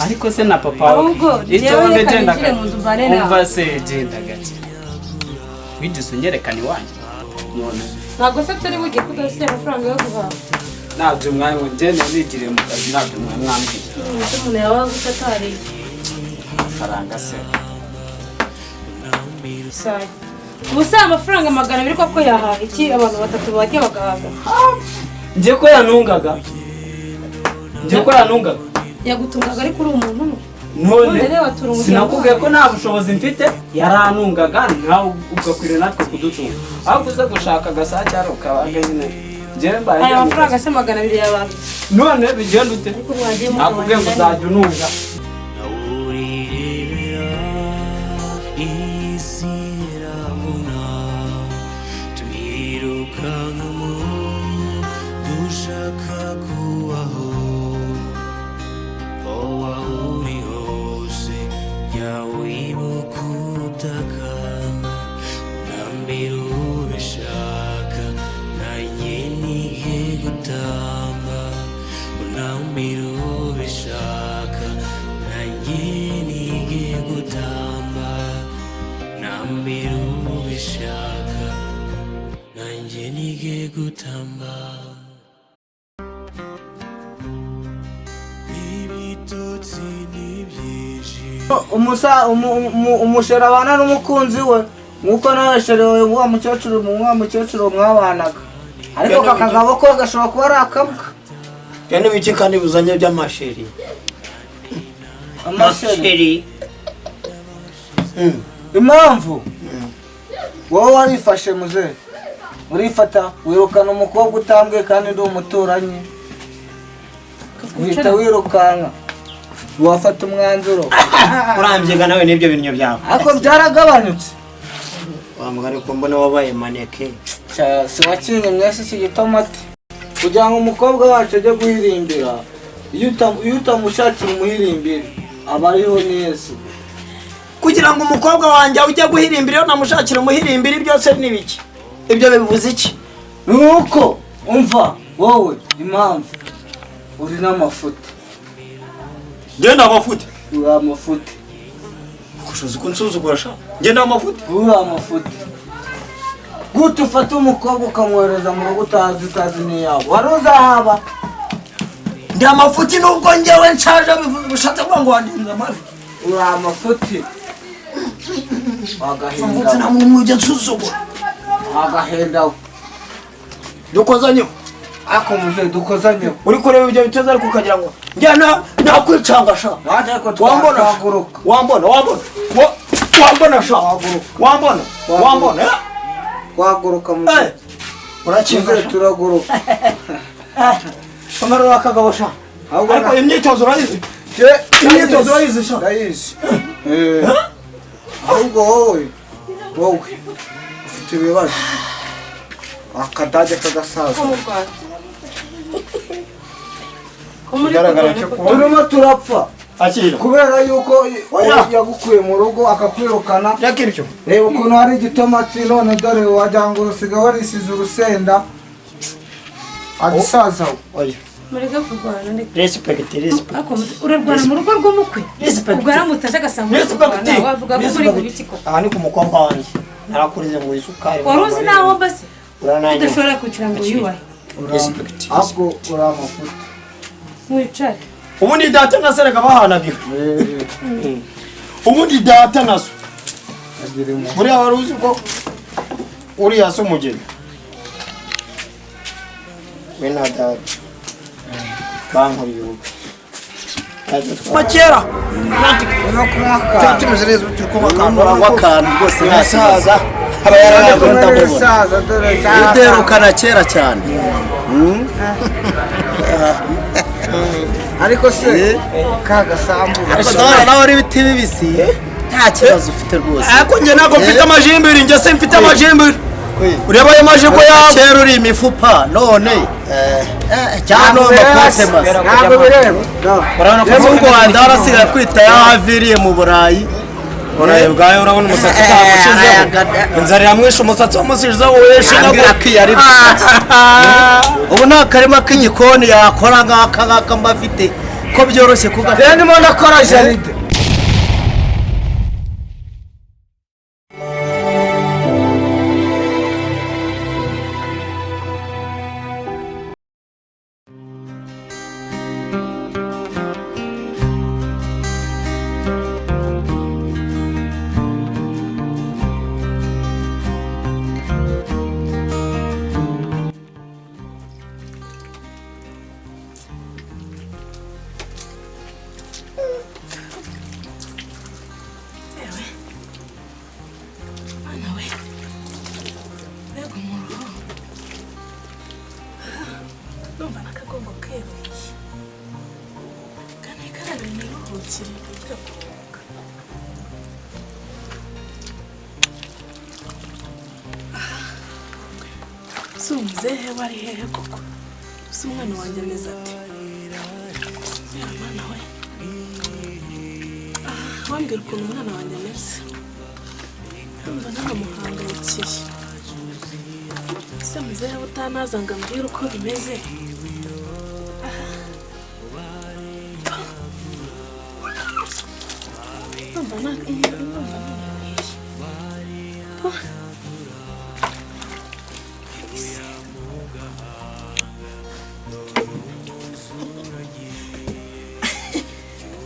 Ariko se na papa wawe? Ahubwo Itonde, njyewe reka genda ninjire gake. mu nzu mbane nawe. Umva se, genda gake. Wigeze unyerekana iwanjye none? Ntabwo se turi bujye kudafite amafaranga yo guhaha? Ntabyo mwanya, ngende nigiriye mu kazi, ntabyo mwanya mwambwiye. Ese umuntu yaba gusa atariye? Amafaranga se? Saye. Ubu se amafaranga 200 koko yahaha iki abantu batatu barya bagahaga? Njye ko yanungaga, njye ko yanungaga. Yagutungaga ariko uri umuntu umwe. None None reba, turi umuryango. Sinakubwiye ko nta bushobozi mfite? Yaranungaga, nawe ugakwiriye natwe kudutunga, ahubwo uza gushaka agasake ari ukabaga nyine, njyewe mbaye Aya njya mu mafaranga kazi. se 200 yabaha iki? None bigenda ute? Ariko mwagiye Nakubwiye ngo mugabanya. uzajya ununga. Urirebera isi irabona, twirukankamo dushaka kubaho. Aho uri hose jya wibuka utakamba, unambira ubishaka, nanjye nige gutamba. Unambira ubishaka, nanjye nige gutamba. Nambira ubishaka, nanjye nige gutamba. Ibitotsi ni byinshi. Umusheri abana n'umukunzi we nk'uko nawe chéri wawe wa mukecuru mwabanaga, ariko aka kagabo ko gashobora kuba ari akabwa. Ibyo ni biki kandi buzanye by'amasheri? Amasheri. Impamvu wowe warifashe muze, urifata wirukana umukobwa utambwiye, kandi ndi umuturanyi, uhita wirukanka, wafata umwanzuro. Urambyiga nawe n'ibyo bintu byawe. Ariko byaragabanutse. Wa mugani, ko mbona wabaye maneke? Si wakinyimye se iki gitomati kugira ngo umukobwa wacu ajye guhirimbira? Iyo utamushakira umuhirimbiri aba ariho neza. Kugira ngo umukobwa wanjye ujye guhirimbira, iyo namushakira umuhirimbiri, byose ni biki? Ibyo bivuze iki? Nuko umva wowe, impamvu uri n'amafuti. Ngenda amafuti? Uri amafuti. Kushoza ko nsuzugura sha, ngenda amafuti? Uri amafuti. Gute ufata umukobwa ukamwohereza mu rugo utazi n'iyawe wari uzahaba? Ndi amafuti nubwo njyewe nshaje, bishatse kuvuga ngo wandinze amavi. Uri amafuti. Mvutse. Wagahinda. Nta muntu ujya nsuzugura. Wagahinda. Dukozanyeho. Ariko muze dukozanyeho. Uri kureba ibyo biteze, ariko ukagira ngo njye nakwicanga sha. Nanjye ariko Wambona? twahaguruka. Wambona, wambona, wambona sha? Wahaguruka. Wambona, wambona, eh? Twahaguruka muze. Eh, urakinga. Muze turaguruka. Kamarura akagabo sha. Ahubwo Ariko imyitozo urayizi? Imyitozo urayizi sha? Ndayizi. Eh. Ahubwo wowe ufite ibibazo, akadage k'agasaza. Ko mu Rwanda ko muri Ikigaragara cyo kuba Turimo turapfa akira kubera yuko Oya. yagukuye mu rugo akakwirukana. Reka ibyo. Reba ukuntu hari igitomati none, dore wagira ngo usigaye warisize urusenda, agisaza we. Oya. Mureke kurwana, ndeke. Respect, respect. Ariko urarwana mu rugo rw'umukwe? Respect. Ubwo aramutse aje agasanga uri Respect. kurwana, wavuga ko muri mu biki koko? Aha ni ku mukobwa wanjye, narakurize ngo isukari. Wari uzi naho mbase Urananyuma. udashobora kwicara ngo wiyubahe? Respect. Ahubwo uri amafuti. Mwicare. Ubundi data na sereka bahanaga, ubundi data na so. Agira impuhwe. Buriya wari uzi ko uriya si umugeni we na data bankoreye ubukwe kera? Urimo kunywa akantu. Tumeze neza, turi kunywa akantu. Uranywa akantu rwose, nta kibazo. Umusaza. Aba yararangwa. Kumwe Ndamubona. n'isaza, dore Uderukana kera cyane. Ariko se ka gasambu? Ariko ndabona nawe ari ibiti bibisi, nta kibazo ufite rwose. Ariko njye ntabwo mfite amajimbiri, njye se mfite amajimbiri? Ureba ayo majigo yawe. Kera uri imifupa, none cyangwa amakote masa. Ntabwo bireba. Urabona ko Umuhungu wanjye warasigaye kwita yaho aviriye mu Burayi. Burayi bwawe, urabona umusatsi utamushizeho, inzara iramwishe, umusatsi wamusizeho weshe. Ambwira ko iyo ari ubu nta karima k'igikoni yakora nk'aka ngaka mba afite. Ko byoroshye kuga. Rero ndimo ndakora jaride. Mwana we, mbega umuruho! Ndumva n'akagongo keruye, kandi karabe niruhukire kugira kuruhuka. Si umuzehe we ari hehe koko? Si umwana wanjye ameze ate? Yewe mwana we, wambwira ukuntu umwana wanjye ameze? Ndumva nanamuhangayikiye. Se muzehe utanaza ngo ambwire uko bimeze? Ndumva nananiwe.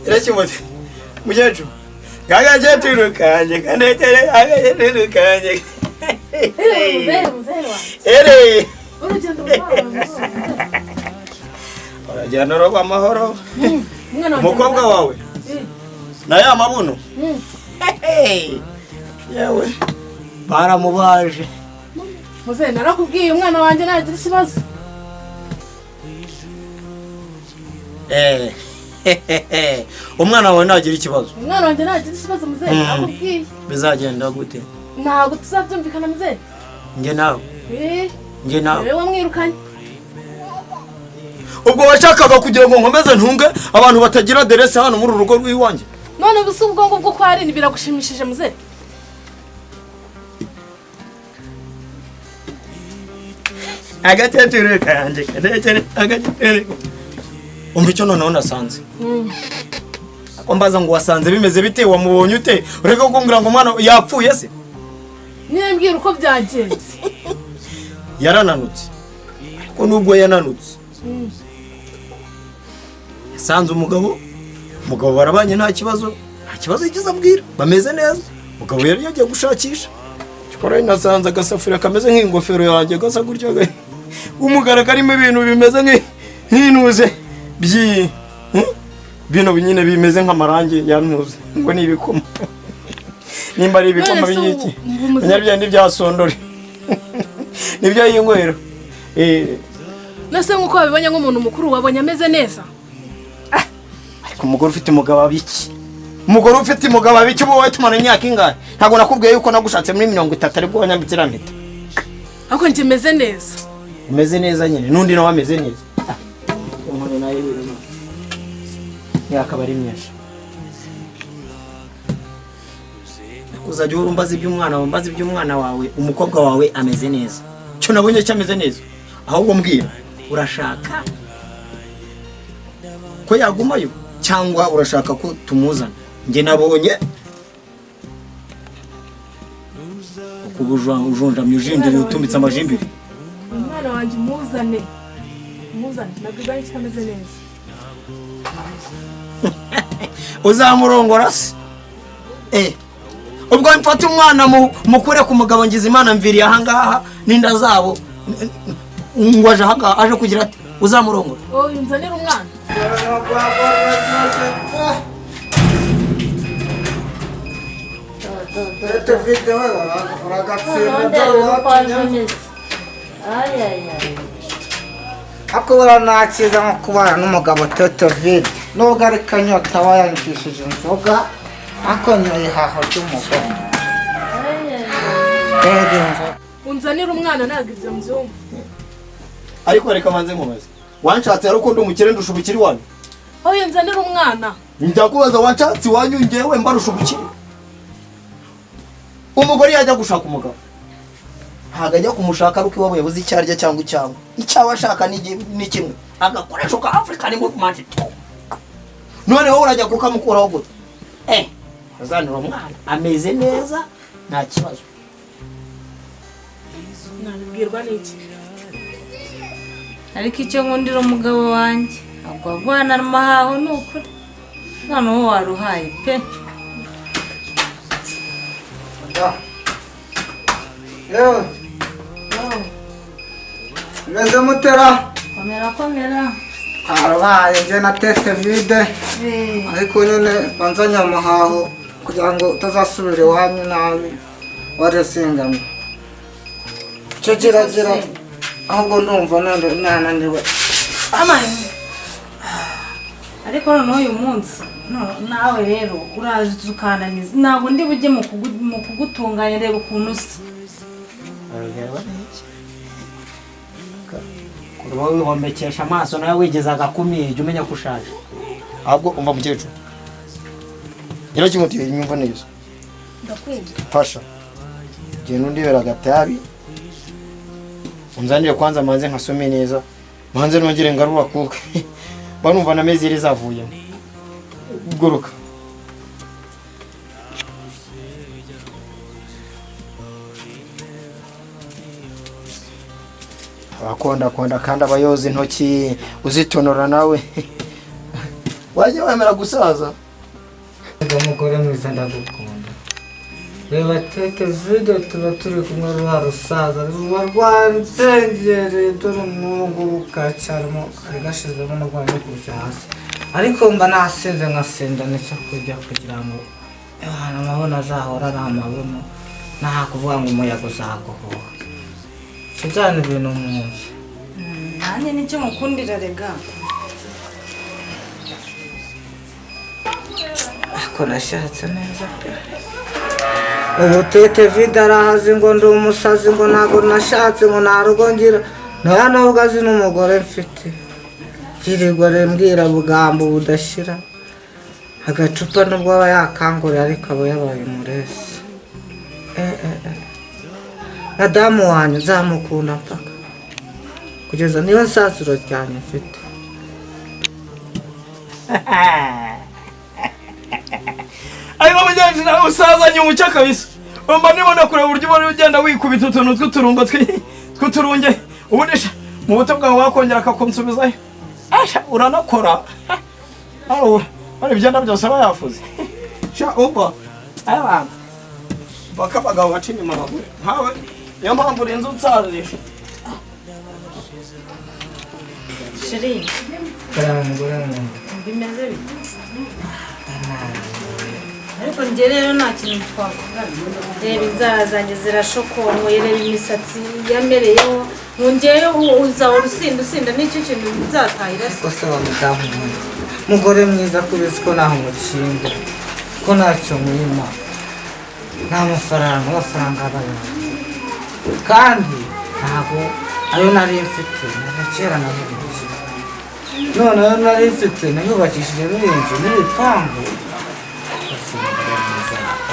Irakimutse mukecuru, agakecuru kanjye kanekere, agakecuru kanjye. Muzehe, muzehe wanjye, ere urugendo rwawe muzehe. Uragenda uroba amahoro. Umwana wanjye Umukobwa wawe na ya mabuno, yewe baramubaje. Muzehe, narakubwiye, umwana wanjye ntagira ikibazo. Umwana wawe ntagira ikibazo. Umwana wanjye ntagira ikibazo, muzehe, narakubwiye. Bizagenda gute? Ntabwo tuzabyumvikana, muzehe. Njye nawe? Eh, Njye nawe? Wowe wamwirukanye. Ubwo washakaga kugira ngo nkomeze ntunge abantu batagira aderese hano muri uru rugo rw'iwanjye? None ubu si ubwo ngubwo ko ari biragushimishije, muzehe? Agakecuru kanjye kanekere, agakecuru. Umva icyo noneho nasanze. Ako mbaza ngo wasanze bimeze bite? Wamubonye ute? Ureke kumbwira ngo umwana yapfuye se. Niba mbwira uko byagenze. Yarananutse, ariko nubwo yananutse yasanze umugabo, umugabo barabanye nta kibazo, nta kibazo yigeze ambwira, bameze neza. Umugabo yari yagiye gushakisha. Cyakora nasanze agasafuriya kameze nk'ingofero yanjye, gasa gutya, umugara, karimo ibintu bimeze nk'intuze byi bino nyine bimeze nk'amarangi yantuze ngo ni ibikoma, nimba ari ibikoma. None se By'iki ubu menya n'ibya sondore nibyo yinywera. Nase nk'uko wabibonye nk'umuntu mukuru, wabonye ameze neza? Ariko umugore ufite umugabo abiki? Umugore ufite umugabo abiki? Ubu wowe tumara imyaka ingahe? Ntabwo nakubwiye yuko nagushatse muri 30 aribwo wanyambitse iriya mpeta? Ariko njye meze neza. Umeze neza nyine, n'undi nawe ameze neza. Inkoni nayo irimo yakaba ari myinshi. Uzajya uhora umbaza iby'umwana wawe, umbaza iby'umwana wawe. Umukobwa wawe ameze neza, cyo nabonye cyo ameze neza. Ahubwo mbwira, urashaka ko yagumayo cyangwa urashaka ko tumuzana? Njye nabonye uko ujunjamye, ujindiriye, utumitse amajimbiri. Umwana wanjye umuzane, umuzane, ntabwo ibwanjye icyo ameze neza. Uzamurongora se? Ubwo mfate umwana mukure ku mugabo, ngize Imana mviriye ahangaha n'inda zabo, ngo aje ahangaha aje kugira ati uzamurongora? Oya, unzanire umwana. Tete we uragatsinda, dore watumye. Ariko buriya nta cyiza nko kubana n'umugabo Toto Vide, nubwo ari kanyota wayangishije inzoga, ariko nyoye ihaho ry'umugore. Mbega inzoga! Unzanire umwana, ntabwo ibyo mbyumva. Ariko reka manze nkubaze, wanshatse ari uko ndi umukire, ndusha ubukire iwanyu? Oya, unzanire umwana. Ndakubaza, wanshatse iwanyu ngewe mbarusha ubukire? Umugore yajya gushaka umugabo, ntabwo ajya kumushaka ari uko iwabo yabuze icyo arya cyangwa icyangwa icyo aba ashaka ni kimwe, agakoresho ka African Movement. None wowe urajya kukamukuraho gute? Azanira umwana ameze neza nta kibazo. Nabibwirwa n'iki? Ariko icyo nkundira umugabo wanjye agwagwana amahaho ni ukuri, noneho waruhaye pe. Yewe meze mutera? Komera komera. Karabaye, njye na tete vide, ariko nyine banzanye amahaho kugira ngo utazasubira iwanyu nabi warisingamye. Cyo geragera ahubwo numva nananiwe. Ariko noneho uyu munsi nawe rero uraje ukananiza, ntabwo ndi bujye mu kugutunganya. Reba ukuntu usa. Kuba wihomekesha amaso nawe wigeze agakumiye, jya umenya ko ushaje. Ahubwo umva mukecuru, nyirakimuteye nyumva neza. Mfasha genda undebera agatabi unzanire kwanza, manze nkasome neza, manze nongere ngarura kuke banumva na meziri zavuyemo. Guruka. Abakonda konda kandi abayoza intoki uzitonora nawe wajya wemera gusaza. Umugore mwiza ndagukunda. Reba tete vide tuba turi kumwe, rwa rusaza ruba rwanzengereye, dore n'ubu kacyarimo kari gashizemo n'urwanda kurusha hasi, ariko mba nasinze nkasinda nicyo kurya kugira ngo amabuno azahora ari amabuno, nta kuvuga ngo umuyaga uzaguhuha. Kijyana ibintu mu nzu. Nanjye nicyo mukundira rega. Ariko nashatse neza pe. Ubu tete vide arahazi ngo ndi umusazi, ngo ntabwo nashatse, ngo nta rugo ngira, nta nubwo azi n'umugore mfite. Yirirwa mbwira bugambo budashira. Agacupa nubwo aba yakanguriye ariko aba yabaye umuresi. Madamu wanjye nzamukunda mpaka kugeza niba nsazuro cyane mfite. Ariko mugenzi nawe usazanye umucyo kabisa. Umva nibona kureba uburyo ubona ugenda wikubita utuntu tw'uturungo tw'uturunge, ubundi mu buto bwawe wakongera akakunsubizayo. Asha uranakora. Ari ibyenda byose aba yafuze. Sha umva abantu baka abagabo baca inyuma abagore nkawe, niyo mpamvu urinze unsazisha. Shiri, bimeze bite? Ariko njye rero nta kintu twavugana. Reba inzara zanjye zirashokongoye, reba imisatsi yamereyeho. Ngewe uzahora usinda usinda, nicyo kintu nzatahira se. Kose wa mudamu mugore mwiza, kubizi ko ntaho mukinga, ko ntacyo mwima, nta mafaranga, amafaranga abayo kandi ntabwo ayo nari mfite na kera nabibitse, none ayo nari mfite nayubakishije n'inzu n'ibipangu.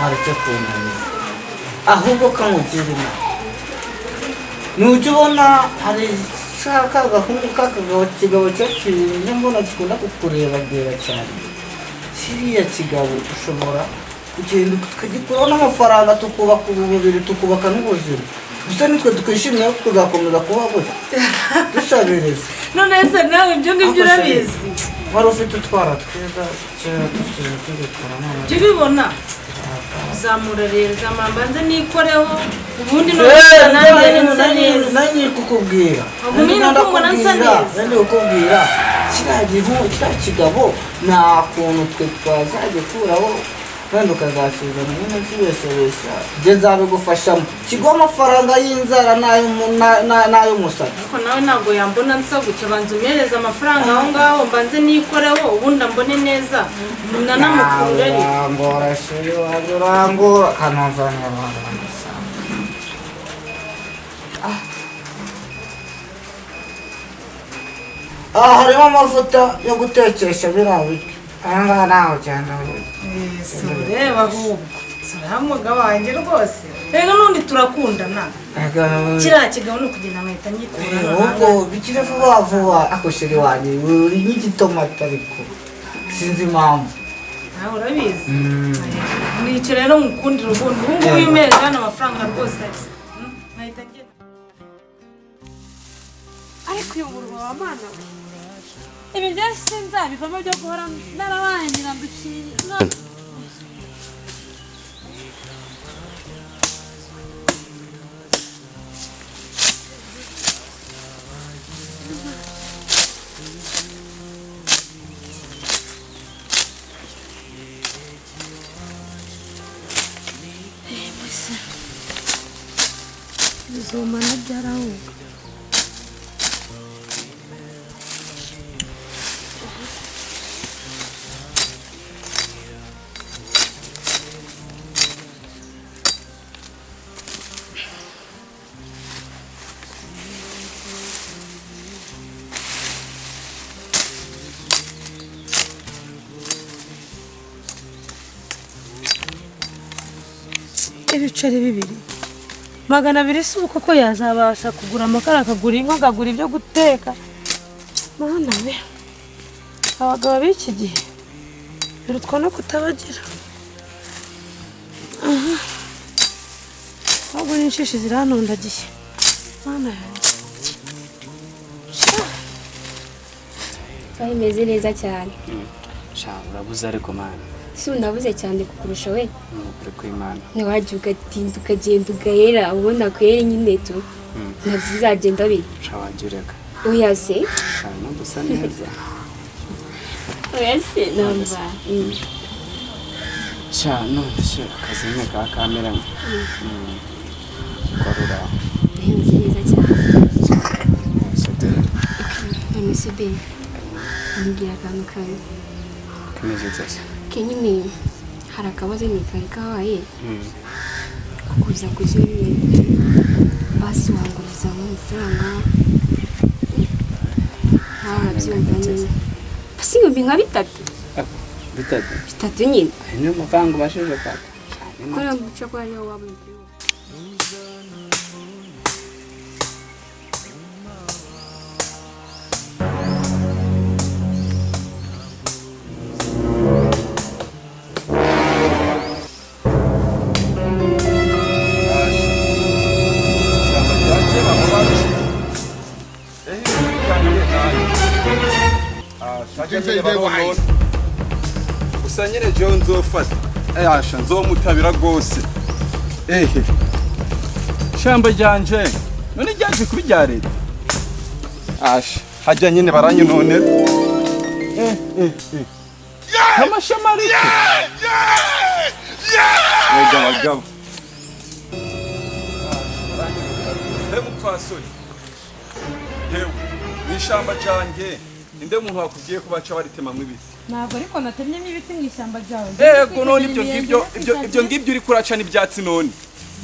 Waretse kunaniza ahubwo kamugira inama. Nujya ubona hari ka gahungu k'akagabo kigabo cyaciye mbona gikunda kukurebagera cyane, kiriya kigabo ushobora kugenda tukagikuraho n'amafaranga, tukubaka umubiri, tukubaka n'ubuzima. Gusa nitwe twishimiye ko tuzakomeza kuba gutya dusabiriza. None se nawe ibyo ngibyo urabizi? Wari ufite utwara twiza kera tukiri tubikora none Jya ubibona. Zamura rero, zamura mbanze nikoreho ubundi none nanjye nsa neza. Nanjye kukubwira. Nanjye kukubwira kiriya kigabo nta kuntu twe twazagikuraho wenda ukazakizana nyine kibeshabesha, njye nzabigufashamo kiguha amafaranga y'inzara n'ay'umusatsi. Ariko nawe ntabwo yambona nsa gutya, banza umpereze amafaranga aho ngaho mbanze nikoreho ubundi ambone neza nanamukure. Urangora shiri wanjye, urangora kanumva nyarwanda. Aha harimo amavuta yo gutekesha biriya biryo, aya ngaya ntawe ugenda. Si ureba ahubwo si uriya mugabo wanjye rwose. Rero n'undi turakundana, kiriya kigabo ni ukugenda nkahita nyikura. Ahubwo bikire vuba vuba. Ako shiri wanjye uri nk'igitomati ariko Sinzi impamvu. Nawe urabizi. Nicyo rero ngukundira ubundi. Ubu ngubu iyo umeze hano amafaranga rwose nkahita ngenda. Ariko uyu murwa wa mana we. Ibi byose nzabivamo byo guhora narabaye nyirandukiye. Bizomana byarahunga. Ibiceri 200 si ubu koko yazabasha kugura amakara, akagura inka, akagura ibyo guteka. Mana we, abagabo b'iki gihe birutwa no kutabagira. Ahubwo n'inshishi ziranondagiye. Mana yanjye. Bimeze neza cyane. Sha urabuze ariko mana. Si unabuze cyane kukurusha we. Nukuri kw'Imana. Ntiwajya ugatinda ukagenda ugahera ubona kwera nyine tu. Ntabyo biri. Sha wajya ureka. Oya se. Sha ntabwo neza. Oya se namba. Sha none se akazi nyine ka kamera. Korura. Bimeze neza cyane. None se be. Mbwira akantu kamwe. Kameze neza. Nyine hari akabazo ni kari kabaye kukuza kuzimye basi wanguriza amafaranga ntabyumva nyine basi ibihumbi nka 3 bitatu nyine niyo mafaranga ubashije kwaka kuri uwo muco ko ariyo waba uri. Gusa nyine jewe nzofata ayasha nzomutabira rwose. Ehe shamba ryanje none ryaje kuba irya leta. Asha hajya nyine baranyinonera. Amashami ariko ega bagabo mupfasoni yewe mw'ishamba ryanjye ninde muntu wakubwiye ko baca baritemamwo ibiti? Ntabwo ariko natemyemo ibiti mu ishyamba ryawe. Ego none ibyo ngibyo ibyo ngibyo uri kuraca n'ibyatsi none.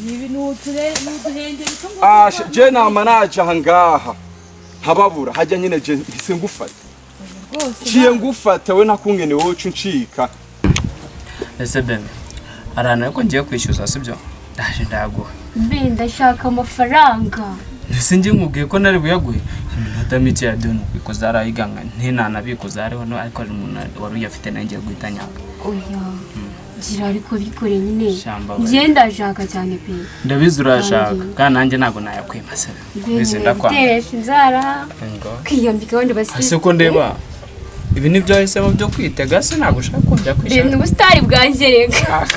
Ni n'uduhengeri tungu. Ah je nama naje aha ngaha ntababura hajya nyine je mpise ngufata. Rwose. Ciye ngufata we nakungene wowe uncika. Ese bebe arana yuko ngiye kwishyuza sibyo? Ndaje ndaguha. Mbe ndashaka amafaranga. Ese njye nkubwiye ko nari buyaguhe iminota mike ya deni kwikoza arayiganga ntinanabikoza hariho no ariko hari umuntu wari uyafite nanjye guhita nyaka. Oya gira ariko bikore nyine njye ndashaka cyane pe. Ndabizi urashaka kandi nanjye ntabwo nayakwima se. Bizi ndakwanga. Bitesha inzara kwiyambika abandi basi. Ese ko ndeba ibi nibyo wahisemo byo kwitega se ntabwo ushaka kongera kwishyura? Ni ubusitari bwanjye reka.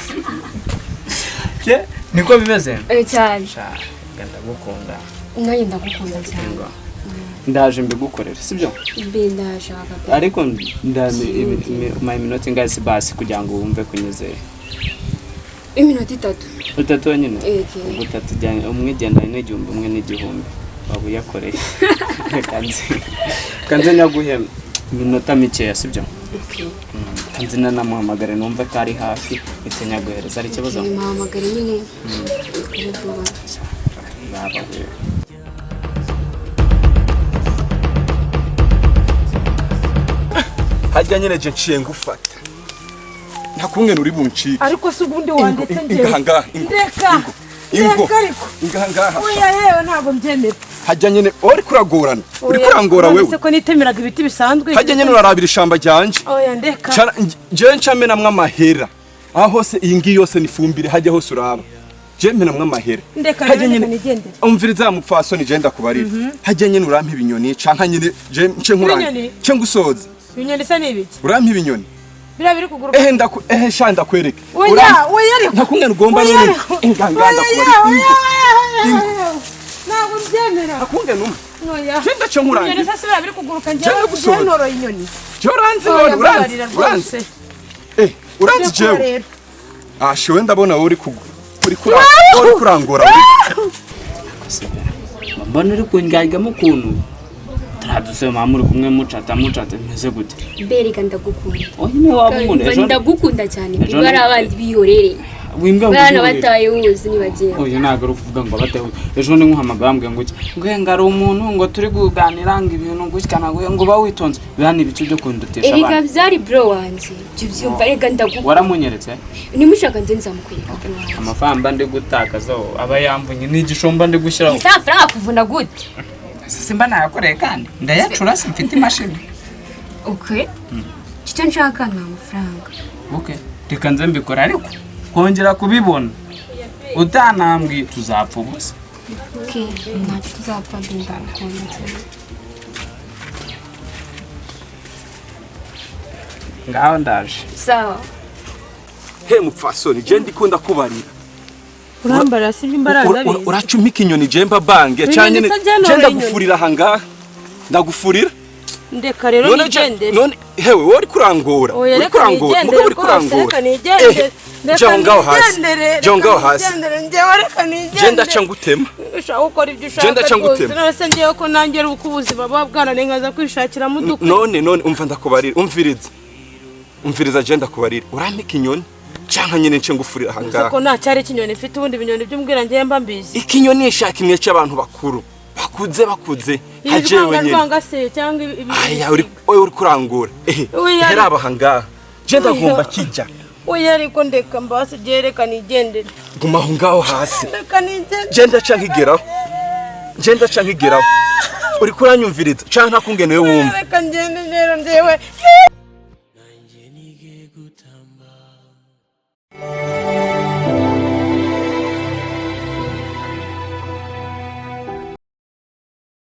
Niko bimeze? Cyane. Ndagukunda. Nanjye ndagukunda cyane. Ndaje mbigukorera sibyo? Mbe ndashaka pe. Ariko ndame iminota ingahe si basi kugira ngo wumve kunyizeye? Iminota 3. 3 nyine? Ubwo 3 umwe igendanye n'igihumbi umwe n'igihumbi waba uyakoreye. Reka nze naguhe iminota mikeya sibyo? Kanze nanamuhamagare numve ko ari hafi mpite nyaguhereza ari ikibazo? Muhamagare nyine. Baba we. Hajya nyine je nciye ngufata. Ntakumwe uri buncike. Ariko se ubundi wandetse ngewe. Ingaha. Ndeka. Ingo. Ndeka ariko. Ingaha. Oya yewe ntabwo mbyemera. Hajya nyene uri kuragorana, uri kurangora None wewe. se ko nitemeraga ibiti bisanzwe? Hajya nyene urarabira ishamba ryanje. Oya, ndeka. Jewe ncamenamwo amahera aho hose, iyi ngiyi yose ni ifumbire, hajya hose uraba jewe mpenamwo amahera. Ndeka Hajya rero, reka nyene nigendere. Umviriza mupfasoni, je ndakubarira, hajya nyene urampa ibinyoni canka nyene je nce nkurange Ibinyoni? nce ngusoza. Ibinyoni se ni ibiki? Urampa ibinyoni. Biriya biri kuguruka? Ehe, ndaku ehe sha, ndakwereke. Oya, oya, ariko. Ntakungene ugomba Oya, none ariko. inganga. Oya, Ndakubarira. oya, oya, oya. Ntabwo mbyemera. Ntakungene umwe. Oya. Je ndaca nkurangira. Ibinyoni se si biriya biri kuguruka? Je Njyewe ndagusoza. njyewe noroye inyoni. Je uranzi Oya, none uranzi mbabarira uranzi rwose. Uranzi Ndekura jewe. rero. Ah, shewe ndabona wowe uri kugu uri kurangora, uri kurangora uri. Mbona uri kundyagamo ukuntu turaduse, mama, muri kumwe mucata mucata bimeze gute? Bereka ndagukunda. Oya, niwe waba unkunda ejo. Ndagukunda cyane. Ejo Bari abandi bihorere. Wimbwa ngo Bana ubyihorere. bataye uzi nibagenda. Oya, ntabwo ari ukuvuga ngo abatewe. Ejo ni nkuhamagara bambwiye ngo iki, ngo ngo ari umuntu ngo turi kuganira ngo ibintu gutya ntabwo ngo uba witonze, biriya ni ibice byo kundutisha Erega abandi. byari bro wanjye, jya ubyumva, rega ndagukunda. Waramunyeretse? Nimushaka nze nzamukwereka bro wanjye. Amafaranga ndi gutakaza aba yamvunye ni igishomba ndi gushyiraho. Ese amafaranga akuvuna gute? Simba nayakoreye kandi ndayacura, simfite imashini. Okay, icyo nshaka ni amafaranga. Okay, reka nze mbikora, ariko kongera kubibona utanambwiye tuzapfa ubusa. Okay, ntacyo tuzapfa, ndagukunda cyane. Ngaho ndaje. Sawa. He mupfasoni, je ndikunda kubarira. Urambarira si ibyo imbaraga ndabizi. Uracumika inyoni je mba bange Ibinyoni cyane. se je noroye Je ndagufurira aha ngaha, ndagufurira. Ndeka rero None je nigendere. none hewe wowe uri kurangora. Oya, Uri reka kurangora nigendere mugabo uri rwose, kurangora. reka nigendere. Reka Jya aho ngaho hasi. nigendere, Jya aho reka ngaho hasi. nigendere, njyewe reka nigendere. Je ndaca ngutema. Ushaka gukora ibyo ushaka Je ndaca rwose. ngutema. None se njyewe ko nanjye ari uko ubuzima buba bwananiye nkaza kwishakiramo udukwi? None umva ndakubarira, umviriza, umviriza, je ndakubarira, urampika inyoni canka nyene nce ngufurira aha Gusa ngaha. ko nta cyari ikinyoni mfite, ubundi ibinyoni by'umbwira njyewe mba mbizi. Ikinyoni nshaka imwe cy'abantu bakuru bakuze bakuze nka jewe nyene. Ibivangavanga se cyangwa Aya, uri oya, uri kurangura ehe. Oya, Heraba aha ngaha, je ndagomba kijya. Oya, ariko ndeka mbasi, njyewe reka nigendere. Guma aho ngaho hasi. Reka nigendere. Je ndaca nkigeraho, je ndaca nkigeraho, uri kuranyumviriza canke ntakungene wewe wumva? Reka ngende rero njyewe. Nanjye nige gutamba.